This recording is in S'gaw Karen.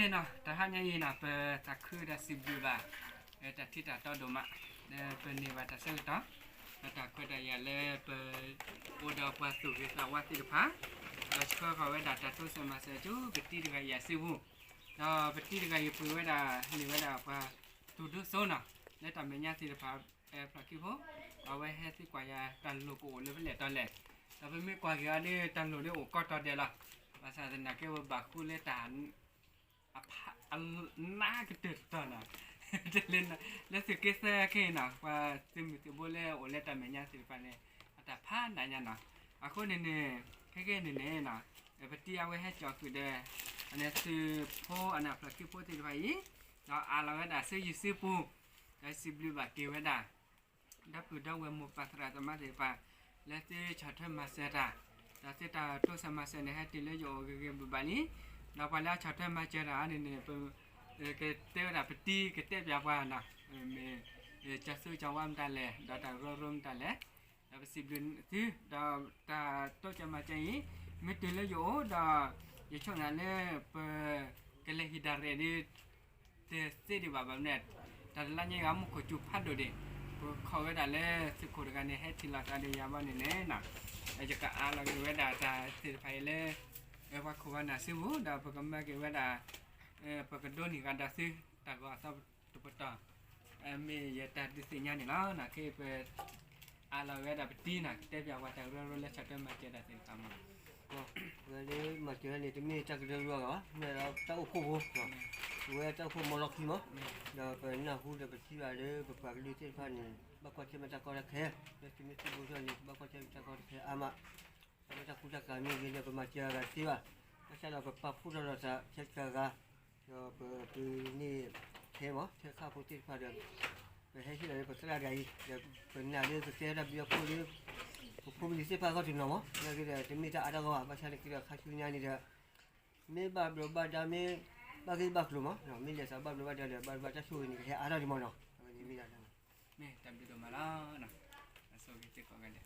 နီၤ တဟါညါအံၤနီၤ ပသးခုဒီးစံးဘျုးဘၣ် တၢ်ထံၣ်တၢ်တီဒိၣ်မး လၢပန့ၢ်ဘၣ်တၢ်ဆၢကတီၢ် ဒီးတၢ်ခွဲးတၢ်ယာ်လၢပ အိၣ်ဒီးပှၤသူၣ်ဂ့ၤသးဝါသ့ၣ်တဖၣ် ဒီးဆှၢဃီၤဝဲဒၣ်တၢ်တိစၢၤမၤစၢၤဆူပတံၤတဂၤအံၤအစုပူၤ ဒီးပတံၤတဂၤအံၤပှ့ၤဝဲဒၣ် န့ၢ်ဝဲဒၣ်ပှၤသူၣ်ဒူစိနီၤ လၢတၢ်မဲာ်ညါသ့ၣ်တဖၣ် ဖျၢၣ်ခံဖိ အဝဲဟဲသံကွၢ်ယၤတၢ်လိၣ်ကအိၣ်လၢဖဲလဲၣ်တီလဲၣ် ဒီးပမ့ၢ်ကွၢ်က့ၤအီၤဒီး တၢ်လိၣ်ဒ်အိၣ်ကီတၢ်ဒဲးလီၤ. ဘၣ်ဆၣ်သနာ်က့ ပဘၣ်ဃုလၢတၢ် အနးကတၢၢ်တတီၤနီၤ လၢသုးက့သၢခဲအံၤနီၤ ပှၤသုးမုၢ်သံၣ်ဘိလၢအိၣ်လၢတၢ်မဲာ်ညါသ့ၣ်တဖၣ်န့ၣ် အတၢ်ဖးနးညါနီၤ အဃိန့ၣ်န့ၣ် ခဲကနံၣ်န့ၣ်နီၤ ပတံၤအဝဲဟဲကၠီၤဃုာ်ဒီး အန့ၣ်သုးဖိအန့ၣ်ဖျၢၣ်ခံဖိသ့ၣ်တဖၣ်အံၤ ဒီးအးလီၤဝဲဒၣ်ဆူယစုပူၤ ဒီးစံးဘျုးဘၣ်က့ၤဝဲဒၣ် ဒီပုၢ်ဒီဝဲၢ်မိၢ်ပၢ်သရၣ်သမါသ့ၣ်တဖၣ် လၢသုဆီၣ်ထွဲမၤစၢၤတၢ် ဒီးသုတၢ်တိစၢၤမၤစၢၤန့ၣ် ဟဲတုၤလၢယအိၣ်ဂ့ၤဂ့ၤဘၣ်ဘၣ်လံ ဒီးပှၤလၢအဆီၣ်ထွဲမၤစၢၤတၢ်န့ၣ်န့ၣ် ပ ကတဲဝဲဒၣ်ပတံၤကတဲပၠးပှၤနီၤ မ့ၢ် ကၠီၤစိကၠီၤဝါမတၤလဲၣ် ဒီးတၢ်ကရၢကရိမတၤလဲၣ် ဒီးပစံးဘျုးသု ဒီးတၢ်တိစၢၤမၤစၢၤအံၤ မ့ၢ်တုၤလၢယအိၣ်ဒီး ယဆိကမိၣ်လၢပ ကလဲၤဟံးဒၣ်ရဲၣ်ဒ် တသ့ဒံးဘၣ်ဘၣ်မနုၤ တၢ်တလါညါယၤမူခိၣ်စူၤဖးဒိၣ်ဒံး ပခိးဝဲဒၣ်လၢသုးခိၣ်တဂၤန့ၣ် ဟဲထံၣ်လိာ်သးဒီးယၤဘၣ်န့ၣ်န့ၣ်နီၤ ယကအးလီၤက့ၤဝဲဒၣ်တၢ်သ့ၣ်တဖၣ်အံၤလၢ ပှၤခိၣ်ပှၤနၢ်စုပူၤ ဒီးပကမၤက့ၤဝဲဒၣ် ပကဒိးန့ၢ်ဂၤဒီးသု တၢ်ဂီၤအသီတပတီၢ် မ့ၢ်ယတၢ်ဒုးသ့ၣ်ညါန့ၣ်လီၤ. ခဲအံၤပ အးလီၤဝဲဒၣ်ပတံၤနီၤ ကတဲပၠးပှၤတၢ်ကရၢကရိလၢဆီၣ်ထွဲမၤစၢၤတၢ်သ့ၣ်တဖၣ်မး ဝဲလၢမၤစၢၤန့ၣ် တမ့ၢ်တၢ်ကရၢကရိဘၣ် မ့ၢ်ဒီးတၢ်အိၣ်ဖှိၣ်ဖိ ဝဲတၢ်အိၣ်ဖှိၣ်မီလီၢ်ခံမး ဒီးပနၢ်ဟူဒီးပထံၣ်ဘၣ်လၢ ပပှၤကလုာ်သ့ၣ်တဖၣ်န့ၣ် ဘၣ်ကွၢ်ဆၢၣ်မဲာ်တၢ်ကီတၢ်ခဲ လၢသုးမုၢ်သံၣ်ဘိထီၣ်န့ၣ် ဘၣ်ကွၢ်ဆၢၣ်မဲာ်တၢ်ကီတၢ်ခဲအါမး တၢ်မ့ၢ်တၢ်ကူတၢ်ကၤမ့ၢ်ဂ့ၤဒီး ပမၤစၢၤဂၤတသ့ဘၣ်. ဘၣ်ဆၣ်ဒီးပပာ်ဖှိၣ်ထီၣ်ဒီးတၢ်ဆဲးတၢ်ဂၤ ဒီးပကန့ၢ်ထဲမး ထဲခါဖိသ့ၣ်တဖၣ်ဒီး ပဟဲဟ့ၣ်လီၤလၢပသရၣ်တဂၤအံၤ ဒီးပနာ်လၢပကဲဒၣ်ဘျုးအဖှိၣ်လၢ ပဖိပလံၤသ့ၣ်တဖၣ်အဂီၢ်တနီၤမး နာ်က့ဒီး တမ့ၢ်တၢ်အါတၢ်ဂီၢ်ဘၣ် ဘၣ်ဆၣ်နာ်က့ဒီးခါဆူညါန့ၣ်ဒီး မ့ၢ်ဘၣ်ဘျီးဘၣ်ဒါ မ့ၢ်ဘၣ်ဂ့ၢ်ဘၣ်ကျိၤမး မ့ၢ်လဲၤသးဘၣ်ဘျီးဘၣ်ဒါဒီး ဘၣ်ဘၣ်တၢ်ဆိၣ်ဂ့ၤန့ၣ် ကဟဲအါထီၣ်ဒံးမးနီၤ အဝဲန့ၣ်မ့ၢ်ဒၣ် မ့ၢ်တၢ်ဘျုးဒိၣ်မးလီၤ အဆိကတၢၢ်